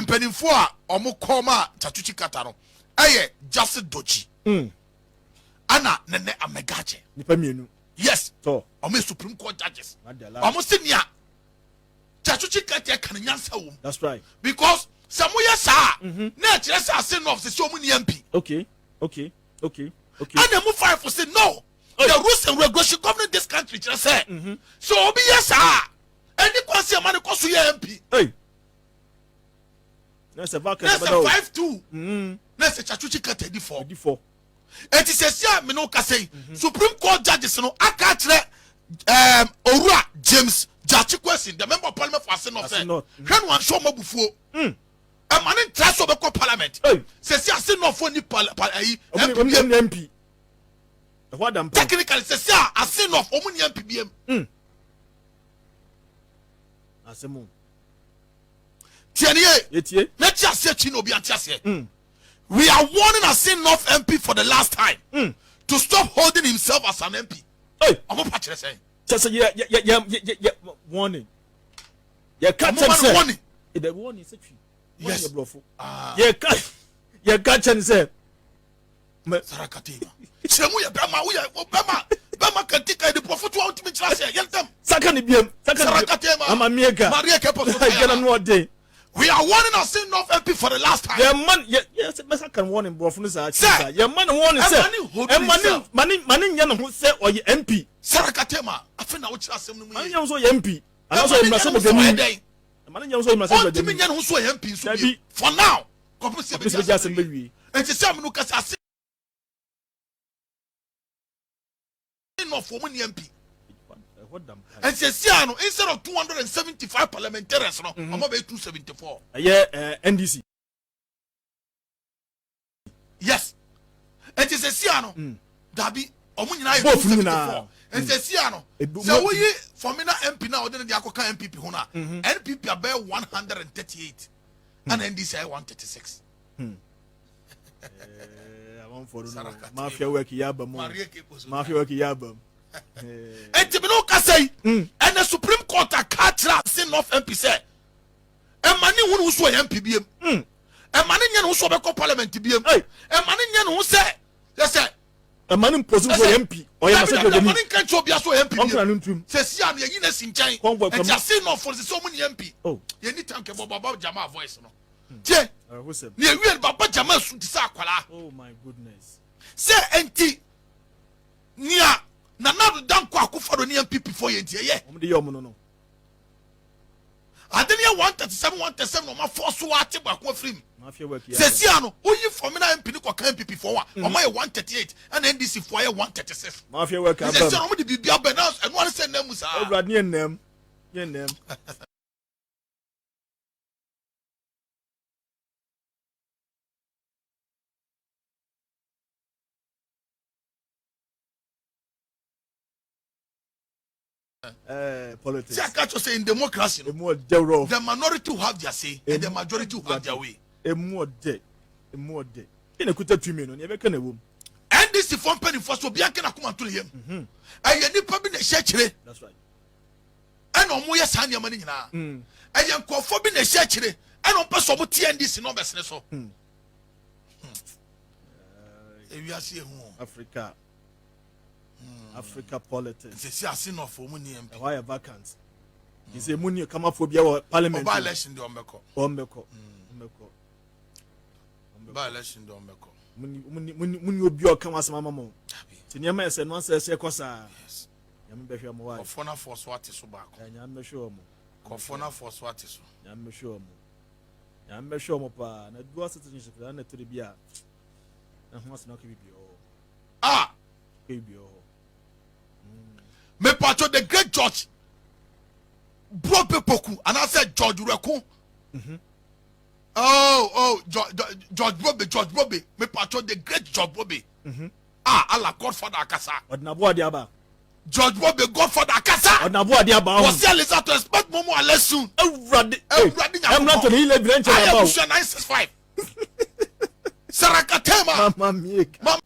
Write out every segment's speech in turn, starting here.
Mpanimfoɔ a ɔmo kɔɔ ma Tsatsu Tsikata no ɛyɛ Justice Dodzi ɛna Nene Amegatse. Nipa mmienu. Yes. Tɔ. Ɔmo yɛ Supreme Court judges. Ɔmo se nea Tsatsu Tsikata ɛka no nyansa wɔ mu. That's right. Because sɛ mo yɛ saa na ɛkyerɛ sɛ Assin North sɛ ɔmo ni MP. Okay. Ɛna emu five say no. The rules and regulation governing this country kyerɛ sɛ sɛ obi yɛ saa ɛni kwan si ɛma ne kɔ so yɛ MP. Hey. Na sɛ vacancy na bɛda sɛ o. 5-2 na sɛ Tsatsu Tsikata di fɔ. Di fɔ. Eti sɛ si a mene kasa yi, Supreme Court judges no aka akyerɛ Owura James Gyakye Quayson, the member of parliament for Assin North, sɛ Assin North. hwɛ no anhyɛ ɔmo abufuo, ɛma ne ntra sɛ ɔbɛkɔ parliament. Hey. Sɛ si Assin North fo ni ayi Ɔmo MP ni biem. ɔmo ni MP. Ɛhɔ ada mpa. Technically, sɛ si a Assin North ɔmo ni MP biem. Asɛm o. Tiɛ ni ye. Etie. Na ti aseɛ kyi na obi ante aseɛ. We are warning Assin North MP for the last time to stop holding himself as an MP. Hey. Ɔmo pa kyerɛ sɛn? Kyɛ sɛ yɛ warning. Yɛ ka Ɔmo kyɛn ma no sɛ. warning. Ɛdɛ warning sɛ twi. Yes. Warning yɛ borɔfo. Ah. Yɛ ka kyɛn sɛ. Mɛ Sarakatema kyerɛ mu yɛ bɛma woyɛ wo bɛma bɛma kanti ka yɛde borɔfo to a wontumi nkyerɛ aseɛ yɛntɛm. Saka ni biem. Saka ni biem. Sarakatema. Ama mieka. Maria Kepo so. Gana no ɔden. We are warning Assin North MP for the last time. Yɛ man yɛ yɛ sɛ mɛsa kan warning borɔfo no saa Sɛ, kyerɛ saa. Yɛ ma ne warning sɛ. ɛma ne hold Ɛma ne himself. ma ne nyɛ ne ho sɛ ɔyɛ MP. Sarakatema, afei na wokyerɛ asɛm no mu Ma ne yie. nyɛ ho sɛ ɔyɛ MP. Anaasɛ ɔyɛ Ɛma ne mmarahyɛ nyɛ ne ho sɛ ɔyɛ badwani. dɛn? Ma ne nyɛ ho sɛ ɔyɛ mmarahyɛ Ɔntumi badwani. nyɛ ne ho so ɔyɛ MP nso Dabi. bio for now kɔpem sɛ Kɔpem sɛ ebɛgye asɛm bɛwie. Enti sɛ ameno kasa, Assin North ɔmo ni MP. Ɛhɔ da mpa. Ɛnti sia no, instead of 275 parliamentarians no, ɔmo bɛyɛ 274. Ɛyɛ NDC. Yes, ɛnti sɛ sia no, dabi, ɔmo nyinaa yɛ Both 274. nyinaa. Ɛnti sia no, sɛ woyi Fomena MP na ɔde ne de akɔka NPP ho no a, NPP abɛyɛ 138 ɛna NDC ayɛ 136. Amanfoɔ no Sarakatema. mafia work yɛ aba mu. Maria Kepo so. Mafia work yɛ aba mu. Ɛnti mi n'o kasa yi, ɛnɛ Supreme Court aka kyerɛ Assin North MP sɛ ɛma ne hu ne ho so ɔyɛ MP biem, ɛma ne nyɛ ne ho so ɔbɛkɔ parliament biem, Hey. ɛma ne nyɛ ne ho sɛ yɛsɛ Ɛma ne mposi so ɔyɛ MP. Ɔyɛ dabi mmarahyɛ dabi, ɛma badwani. ne nka nkyɛn obia so ɔyɛ MP Ɔnkra biem. no ntum. Sɛ si a no yɛyi na si nkyɛn. Convoy Ɛnti Assin North fo sɛ sɛ ɔmo ni MP. Oh. Yɛni tam kɛ bɔ Baba Jama voice no tie. Ɛhɔ sɛm. Ne ewie no, Baba Jama su ti sɛ akwalaa. Oh my goodness. Sɛ ɛnti nea Nana Addo Dankwa Akufo-Addo ne NPP fo yɛ nti ɛyɛ. Wɔn de yɛ ɔmo no. Ade ne yɛ 137 137 na ɔma fɔ so ate baako afiri mu. Mafia work yɛ Sɛ aba. sia no, woyi Fomena MP ne kɔka NPP fo a, ɔma yɛ 138 ɛna NDC fo ayɛ 136. Mafia work aba sɛ sia mu. no, ɔmo de biribi abɛ na ɛno ane sɛ nam mu saa. Ewurade ne yɛ nam. Yɛ nam. Politics. Sɛ aka kyerɛ sɛ in democracy no, Emu ɔdɛ rough. the minority will have their say and the majority will have their way. Emu ɔdɛ. Emu ɔdɛ. Yɛn na ekuta tumi no, nea ɛbɛka na ɛwɔ mu. NDC fo mpanimfoɔ so obiara nkɛ n'akoma nto ne yam, ɛyɛ nipa bi na ɛhyɛ akyire That's right. ɛna ɔmo yɛ saa nneɛma no nyinaa. Ɛyɛ nkurɔfoɔ bi na ɛhyɛ akyire ɛna ɔmo pɛ sɛ ɔmo te NDC numbers ne so. Ewiase ehu o. Africa. Africa politics. Nsɛsi Assin North ɔmo ni MP. Ɛhɔ ayɛ vacant. Sɛ emu ni kamafoɔ bi wɔ parliament. Ɔba election deɛ, ɔmbɛkɔ. Ɔmbɛkɔ. Ɔmbɛkɔ. Ɔba election deɛ, ɔmbɛkɔ. Muni obi a ɔka wɔn asɛm ama mo. Dabi. Ti nneɛma ɛsɛ no asɛ ɛsɛ kɔ saa. Yes. Nyame bɛhwɛ mo wa. Kɔfoɔ n'afɔ so ate so baako. Nyame bɛhwɛ wɔn. Kɔfoɔ n'afɔ so ate so. Nyame bɛhwɛ wɔn. Nyame bɛhwɛ wɔn paa. Na dual citizenship na na tiri bi a. Ɛho asɛm akɔ bibi wɔ hɔ. Ah. Akɔ bibi wɔ hɔ. Mepatro, the great George Brobe Poku anaasɛ George Rɛko, oh, George Brobe, George Brobe, mepatro, the great George Brobe, ah Allah, Godfather akasa. Ɔde ade aba. George Brobe, Godfather akasa. Ɔde ade aba. Wɔsi Alisa to expect momo alert soon. Awurade. Awurade Nyankopɔn. Ɛmuna ntɔ ne yile bi nkyɛn ayɛ aba o. Busua 965 Sarakatema. Mama mieka.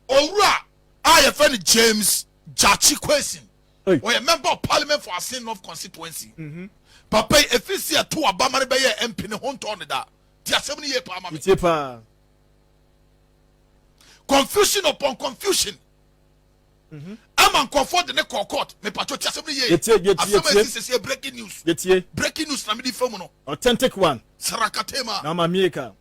Owura a yɛfɛ no James Gyakye Quayson. Ɔyɛ member of parliament for Assin North constituency. Papa yi, efi si ɛto abama no bɛyɛ MP ne ho ntɔn ne da. Ti asɛm no yie paa ma me. Tie paa. Confusion upon confusion ama nkɔfoɔ de ne kɔ court. Mepatwo, ti asɛm no yie. Yɛtie, yɛtie, Asɛm a yɛtie. esi sisi, breaking news. Yɛtie. Breaking news na mi di fam no. Authentic one. Sarakatema. Na ma mieka.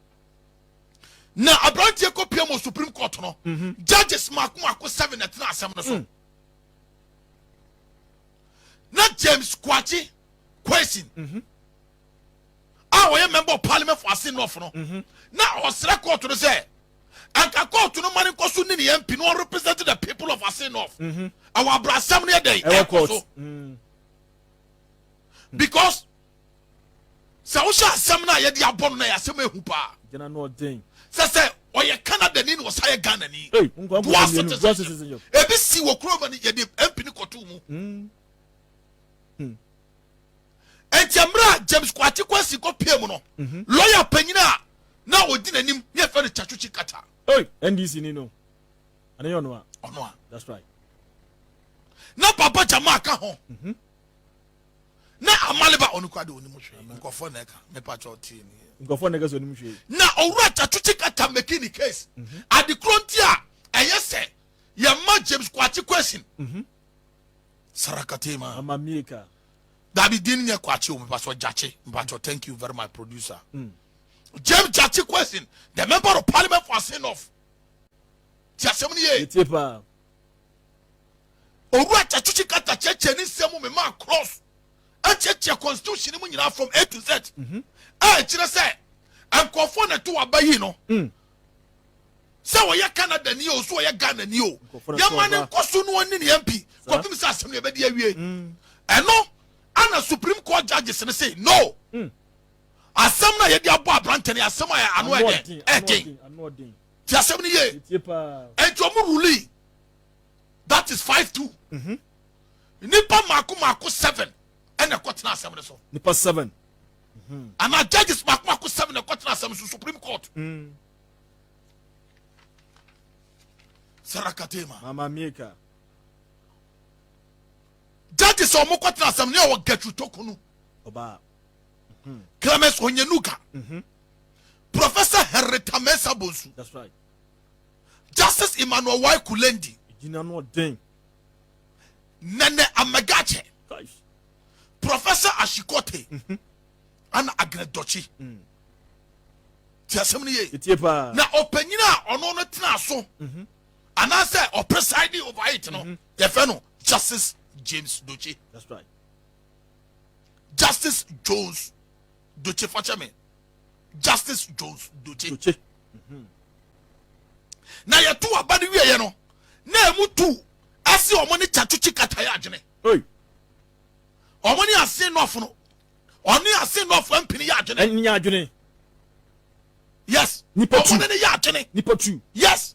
Na aberanteɛ kɔ pia mu Supreme Court no, judges mako mako seven na ɛtena asɛm no so. Na James Kwakye Quayson a ɔyɛ member of parliament for Assin North no, na ɔsrɛ court no sɛ anka court no ma ne nkɔ so ne ne MP no represent the people of Assin North. Ɛwɔ abrasɛm no yɛ dɛn? Ɛwɔ ɛkɔ court. so because sɛ wohyɛ asɛm no a yɛde abɔ no, na yɛ asɛm ehu paa. Gyina no ɔden. Sɛ ɔyɛ Canada ni na ɔsa yɛ Ghana ni. Hey, nkwa nkwa Dual mmienu, dual citizenship. citizenship. Ebi si wɔ kurom no, yɛde MP no kɔtoo mu. Nti mmerɛ a James Kwakye Kwasi kɔ pie mu no, lawyer panyin a na ɔdi n'anim ne yɛfrɛ no Tsatsu Tsikata. Hey, NDC ni no. Ane yɛ ɔno a. Ɔno a. That's right. Na Baba Jama ka ho, na Amaliba ɔno kora de onim hwee, nkɔfoɔ na ɛka mepakyɛ ɔtie ni. Nkɔfoɔ na ɛka sɛ onim hwee. Na owura Tsatsu Tsikata making the case adekoro nti a ɛyɛ sɛ yɛma James Kwakye Quayson sarakatema. Ama mieka. Dabi, din nyɛ Kwakye o, mepakyɛ Gyakye, mepakyɛ. Thank you very much, producer. James Gyakye Quayson, the member of parliament for Assin North, ti asɛm no yie. Yɛtie paa. Owura Tsatsu Tsikata kyerɛkyerɛ ne nsɛm mu mema across, ɛkyerɛkyerɛ constitution mu nyinaa from A to Z, a ɛkyerɛ sɛ nkɔfoɔ na ɛto aba yi no, sɛ wɔyɛ Canada ni o, so wɔyɛ Ghana ni o, Nkurɔfoɔ na ɛto yɛma ne aba. nkɔ so no, ɔne ne MP kɔpem sɛ asɛm no yɛbɛde awie. Ɛno ana Supreme Court judges no say no, asɛm no a yɛde abɔ aberantɛ no yɛ asɛm a ano ɛdɛn? Ɛden. Ano ɔden. Ti asɛm no yie. Yɛtie paa. Ɛnti ɔmo rule, that is 5-2. Nipa mako mako seven ɛna ɛkɔtena asɛm no so. Nipa seven. Ana judges mako mako seven ɛkɔtena asɛm so, Supreme Court. Sarakatema. Mama mieka. Judges a ɔmo kɔtena asɛm no yɛ wɔ Gertrude Torkornoo, Ɔbaa. Clemence Honyenuga, Professor Henrietta Mensa Bonsu, That's right. Justice Emmanuel Y Kulendi, Gyina no ɔden. Nene Amegatse, Guys. Professor Ashikote, ana Agnes Dotse. Ti asɛm no yie. Yɛtie paa. Na ɔpanyin a ɔno no tena so anaasɛ ɔpreside over it no, yɛfɛ no Justice James Dotse. That's right. Justice Jones Dotse, fakyɛ me, Justice Jones Dotse. Dotse. Na yɛto aba no wieɛ no, na emu tu ɛsi ɔmo ne Tsatsu Tsikata yɛ adwene. Oi. Ɔmo ne Assin North no, ɔne Assin North MP yɛ adwene. Ɛnyɛ adwene. Yes. Nipa Ɔmo tu. ne ne yɛ adwene. Nipa tu. Yes.